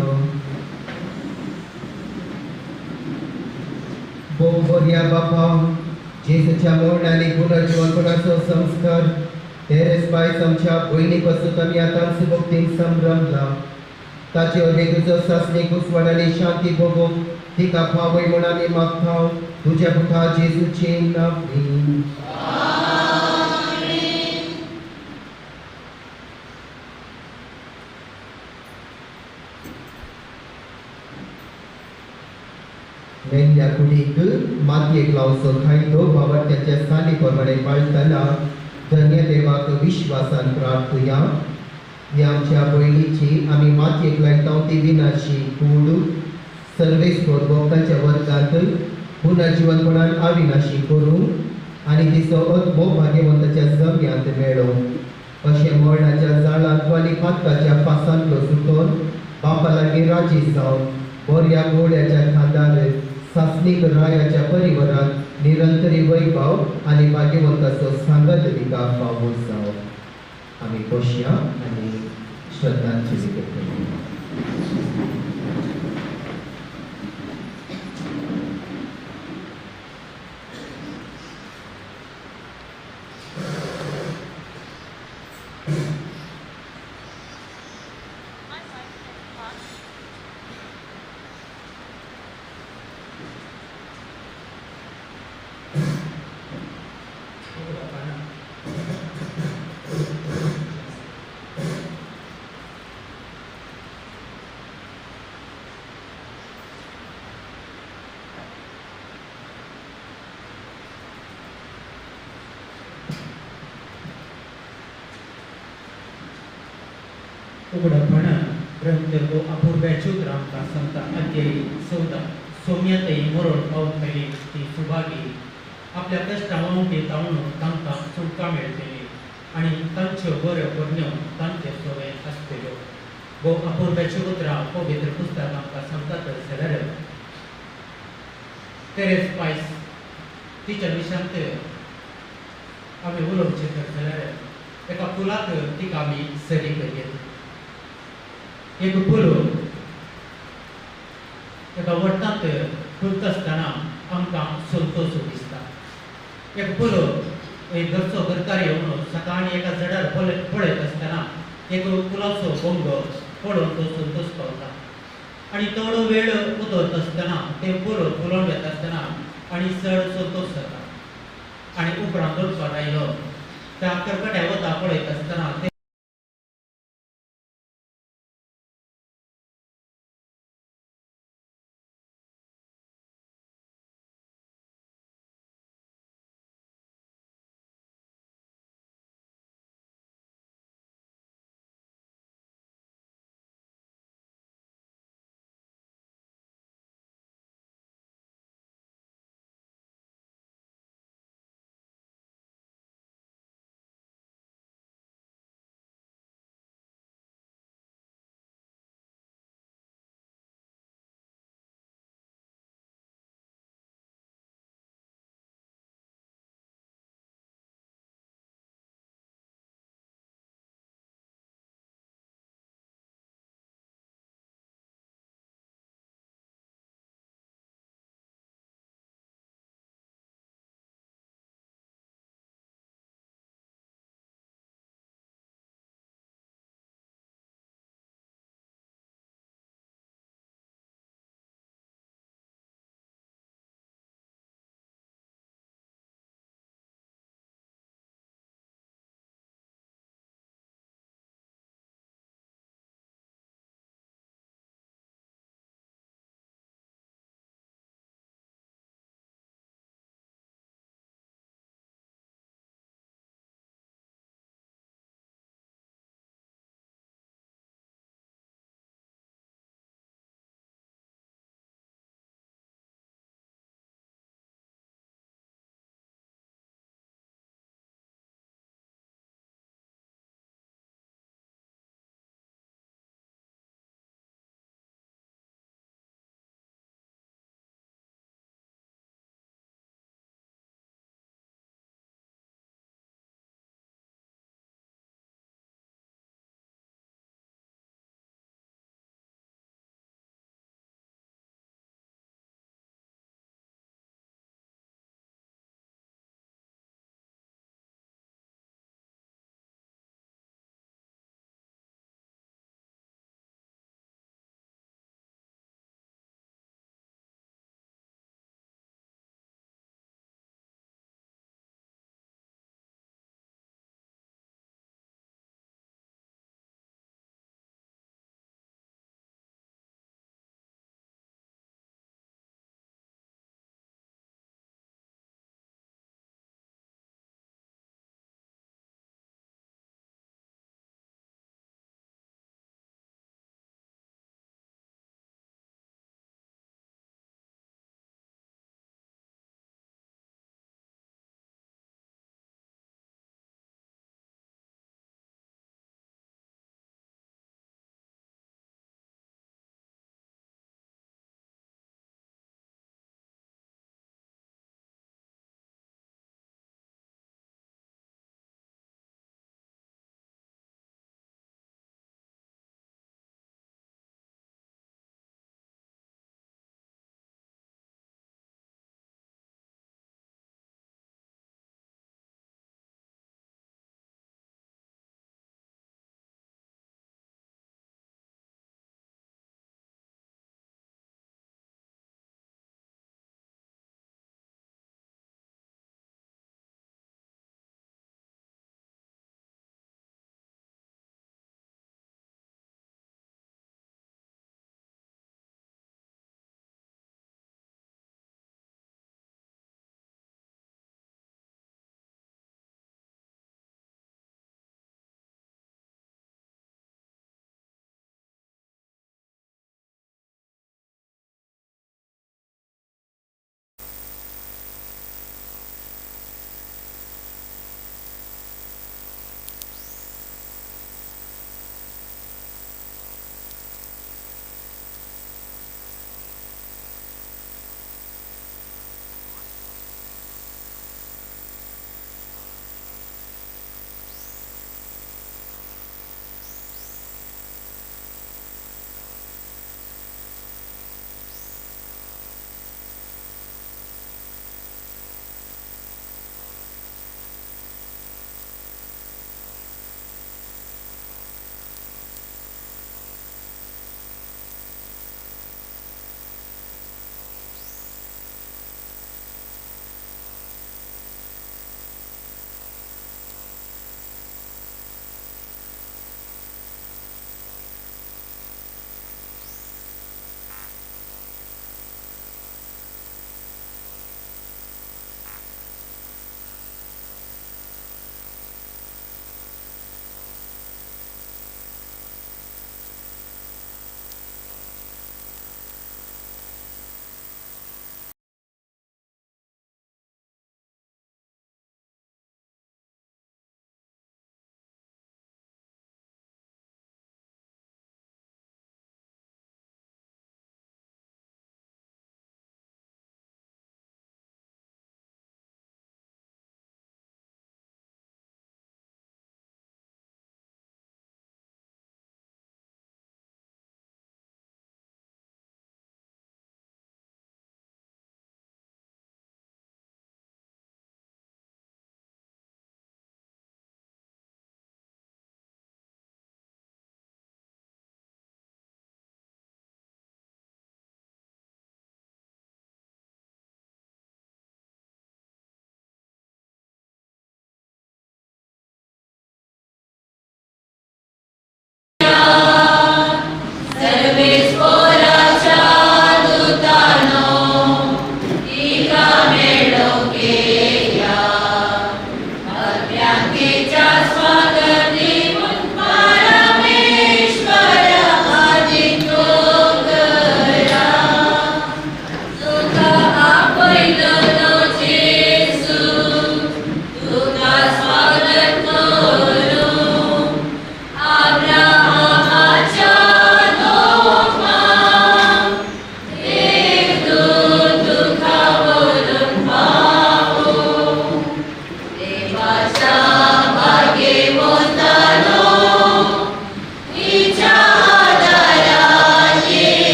Speaker 1: भोव बऱ्या बापा, जेजूच्या मरण आनी पुनर्जिवनपणाचो संस्कार तेरेस बायस आमच्या भयणी पासून आमी आतां सुभक्तीन संभ्रमला. ताचे वरवीं तुजो सासणीक उजवाड आनी शांती भोगूंक तिका पावय म्हूण आमी मागता तुज्या पुता जेजूचे नांवान. मेल्ल्या कुडीक मातयेक लावचो कायदो बाबट्याच्या साली प्रमाणे पाळटना धन्य देवाक विश्वासान प्रार्थुया. ह्या आमच्या भयणीची आमी मातयेक लायता ती विनाशी कूड सर्वेस्पर भक्तांच्या वर्गांत पुनर्जिवनपणान अविनाशी करूं आनी तिचो आत्मो भाग्यवंताच्या जम्यांत मेळो. अशें मरणाच्या जाळांत आनी पातकाच्या फासांतलो सुटोवन बापा लागीं राजी जावन बऱ्या घोड्याच्या खांदार सासणीक रायाच्या परिवारांत निरंतरी वैभव आनी भाग्यवंताचो सांगात तिका फावो जावं. आमी बसया आनी श्रद्धांजली करतले.
Speaker 4: उघडपण ग्रंथ अपूर्व्याची उतरां आमकां सांगता. अध्याय 14 सोम्यातय मरण पावतली ती सुभागी आपल्या कश्टां वांटे जावन तांकां सुटका मेळटली आनी तांच्यो बऱ्यो करण्यो तांचे सोवे आसतल्यो. गो अपूर्व्याची उतरां पवित्र पुस्तक आमकां सांगतात जाल्यार तेरेस पायस तिच्या विशांत आमी उलोवचें तर जाल्यार एका फुलाक तिका आमी सरी करयेत. एक फूल एका वट्टांत फुलता आसतना आमकां संतोश दिसता. एक फूल एक घरचो घरकार येवन सकाळीं एका झाडार पळयत आसतना एक फुलाचो बोंगो पळोवन तो संतोश पावता आनी थोडो वेळ उतरता आसतना तें फूल फुलोवन वेता आसतना आनी चड संतोश जाता. आनी उपरांत दनपार आयलो त्या करकट्या वता पळयत आसतना.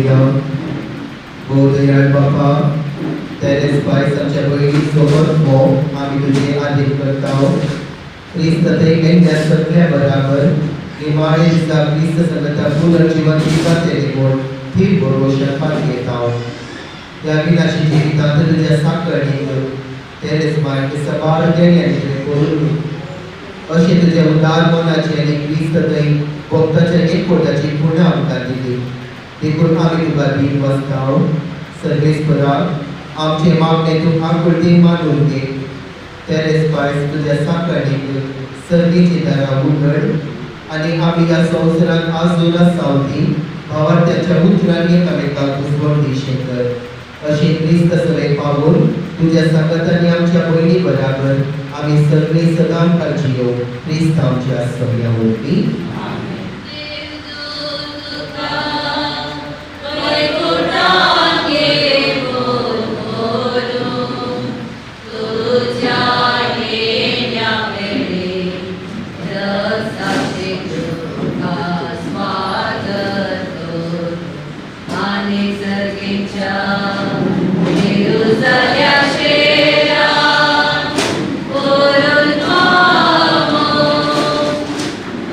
Speaker 1: घेवया. भोव दयाळ बापा, तेरेस बायस आमच्या भयणी सोबत मोग आमी तुजे आदीन करता. क्रिस्त थंय मेळ्ळ्या सगळ्या बराबर निमाणे दिसा क्रिस्त संगता पुनर्जीवन दिवपाचे म्हूण थीर भरोश्यान फाटी येता. ह्या विनाशी जिवितांत तुज्या साकरणीक तेरेस बायक सबार देण्याचें करून अशें तुज्या उदार मनाची आनी क्रिस्त थंय भक्ताच्या एकवटाची पुण्या आमकां दिली, देखून आमी तुका दीन वसता. सर्वेस्परा, आमचे मागणे तूं आकुळतीन मानून घे. तेरेस बायस तुज्या साकरणीक सर्गीची दारां उगड आनी आमी ह्या संवसारांत आजून आसा ती भावार्थ्याच्या उतरांनी एकामेकाक उजवण दिशें कर. अशें क्रिस्त सगळे पावून तुज्या सांगातांनी आमच्या भयणी बराबर आमी सगळीं सदां काळजी येवं. क्रिस्त आमच्या सगळ्या वरवीं.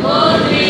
Speaker 3: Oh,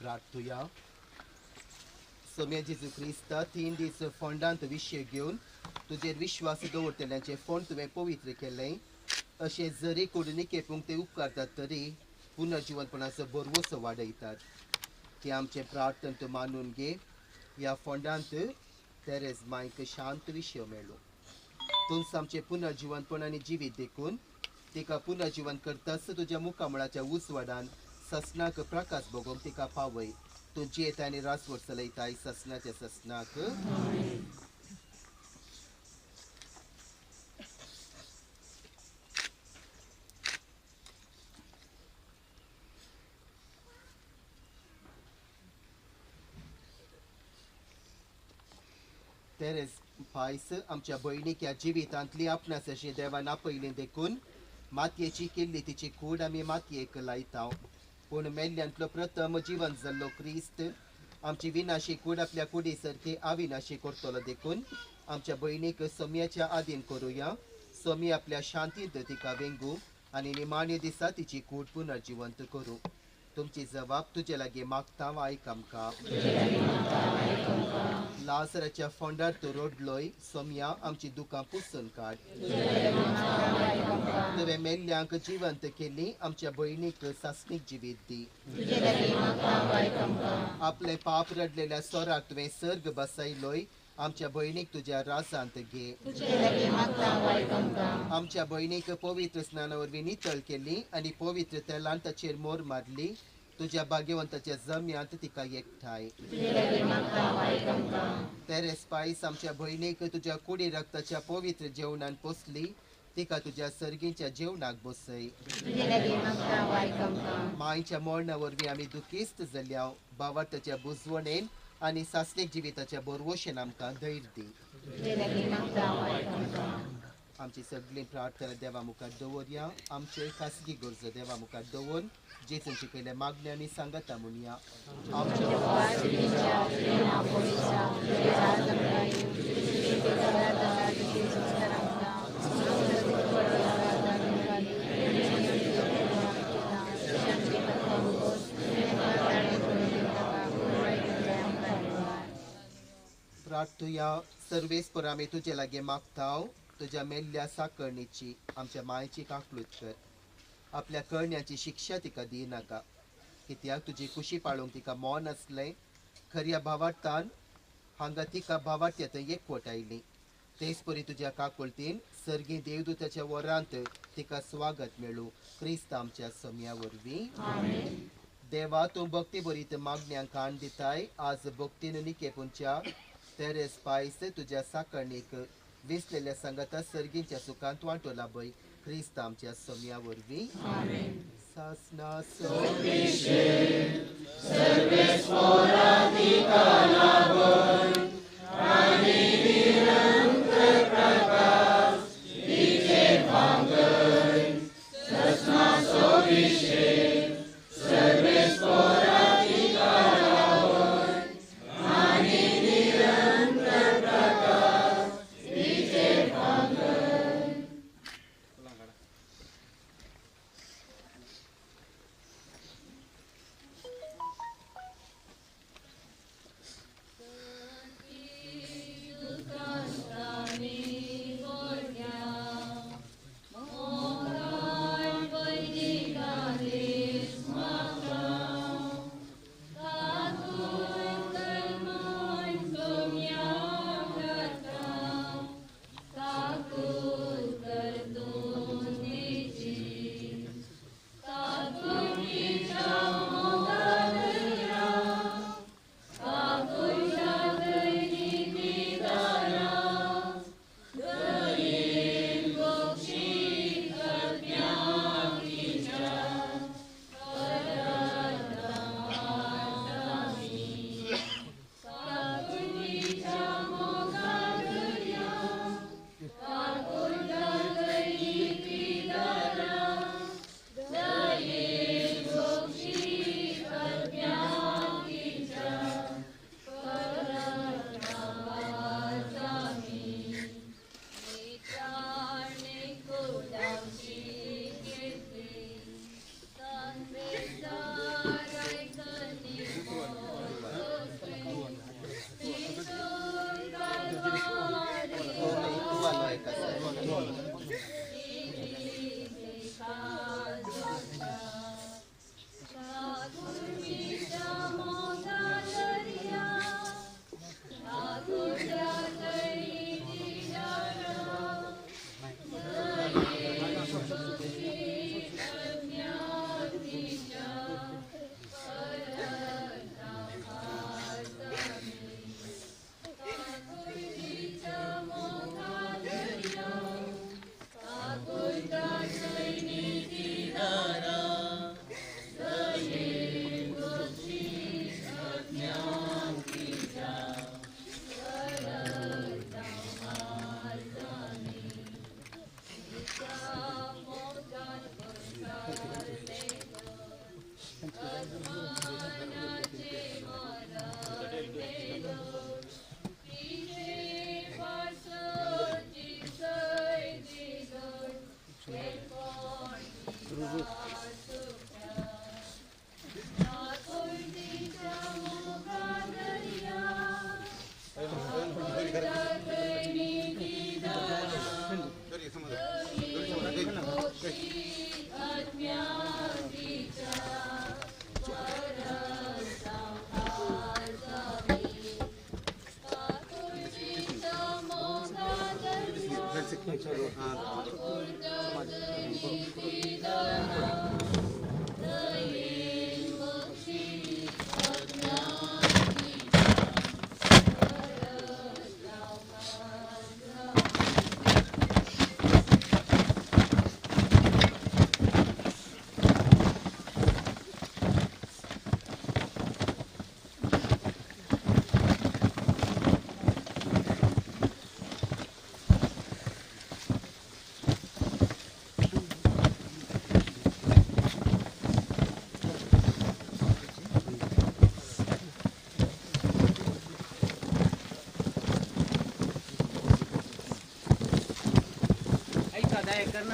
Speaker 1: प्रार्थुया. सोम्या जेजू क्रिस्ता, 3 दीस फोंडांत विशय घेवन तुजेर विश्वास दवरतल्यांचें फोंड तुवें पवित्र केलें, अशें जरी कोडूनी केपूंक ते उपकारतात तरी पुनर्जिवनपणाचो भरवसो वाडयतात. ते आमचें प्रार्थन तूं मानून घे. ह्या फोंडांत तेरेज मायक शांत विशय मेळ्ळो. तूंच आमचें पुनर्जिवनपण आनी जिवीत देखून तिका पुनर्जिवन करताच तुज्या मुखामळाच्या उजवाडान ससनाक प्रकाश भोगोवंक तिका पावय. तूं जियेता आनी रासवट चलयताय ससनाच्या ससनाक. तेरेज पायस आमच्या भयणीक ह्या जिवितांतली आपणास अशी देवान आपयली देखून मातयेची केल्ली तिची कूड आमी मातयेक लायता. पूण मेल्ल्यांतलो प्रथम जिवन जाल्लो क्रिस्त आमची विनाशी कूड आपल्या कुडी सारकी अविनाशी करतलो देखून आमच्या भयणीक सोम्याच्या आदीन करुया. सोमी आपल्या शांतींत तिका वेंगू आनी निमाणे दिसा तिची कूड पुनर्जिवंत करूं. तुमची जबाब तुजे लागीं मागता आयक आमकां. लाजराच्या फोंडार तूं रडलोय, सोम्या आमची दुकां पुसून काड. तुवें मेल्ल्यांक जिवंत केली, आमच्या भयणीक सासणीक जिवीत दी. आपलें पाप रडलेल्या सोराक तुवें सर्ग बसयलोय, आमच्या भयणीक तुज्या राजांत घे. आमच्या भयणीक पवित्र स्नाना वरवीं नितळ केली आनी पवित्र तेलान ताचेर मोर मारली. तुज्या भाग्यवंताच्या जम्यांत तिका एकठांय. तेरेस पायस आमच्या भयणीक तुज्या कुडी रक्ताच्या पवित्र जेवणान पोसली, तिका तुज्या सर्गीच्या जेवणाक बसय. मायच्या मरणा वरवीं आमी दुखिस्त जाल्या, भावार्थाच्या बुजवणेन आनी सासणीक जिविताच्या भरवशेन आमकां धैर्य दी. आमची सगळी प्रार्थना देवा मुखार दवरया. आमच्यो खासगी गरजो देवा मुखार दवरून जेजून शिकयल्या मागण्या आनी सांगता म्हणया. आमच्या प्रार्थुया. सर्वेस्पर आमी तुजे लागीं मागता, तुज्या मेल्ल्या साकरणीची आमच्या मायची काकलूत कर. आपल्या करण्याची शिक्षा तिका दिनाका, कित्याक तुजी कुशी पाळोवंक तिका मौन आसलें. खऱ्या भावार्थान हांगा तिका भावार्थ्या थंय एकवट आयली. तेच परी तुज्या काकुळतीन सर्गी देवदूताच्या वरांत तिका स्वागत मेळूं, क्रिस्त आमच्या सम्या वरवीं. देवा, तूं भक्ती बरीत मागण्यांक कान दिताय. आज भक्तीन निकेपुंच्या तेरेस पायस तुज्या साकरणीक विसलेल्या सांगाता सर्गींच्या सुखांत वांटो लाभय, क्रिस्त आमच्या सम्या वरवीं. सासना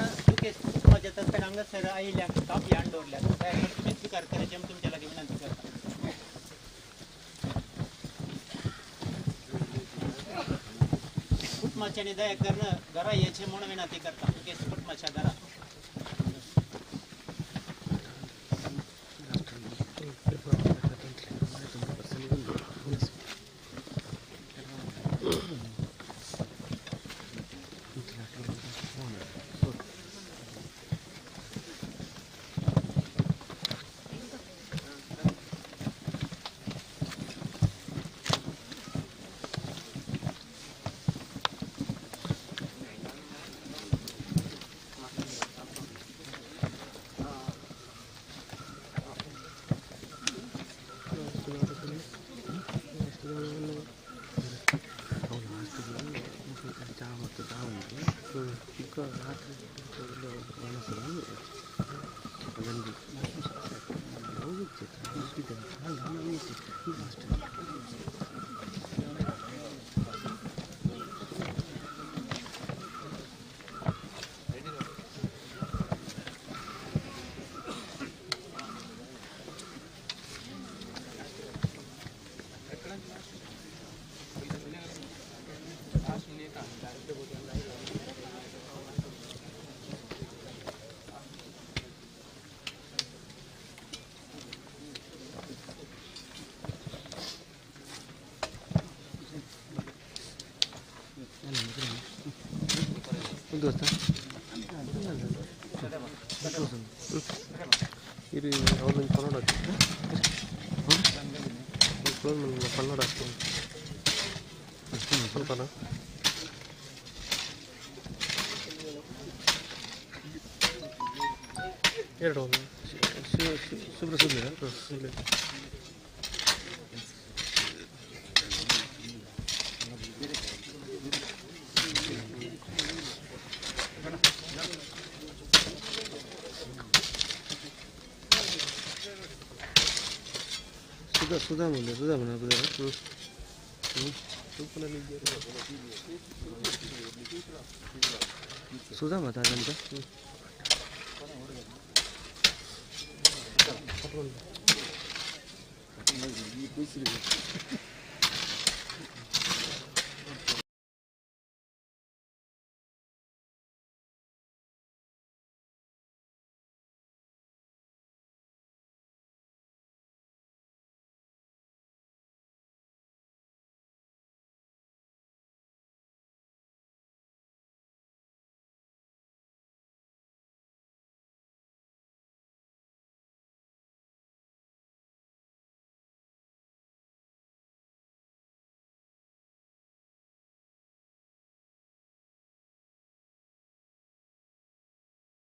Speaker 4: कुटुंबाच्या हांगासर आयिल्ल्या कापी हाडून दवरल्या दया करून तुमी स्विकार करायची आमी तुमच्या लागीं विनंती करता. कुटुंबाच्यानी दया करून घरा येचे म्हणून विनंती करता दुखेस्त कुटुंबाच्या घरा.
Speaker 5: सुधा मत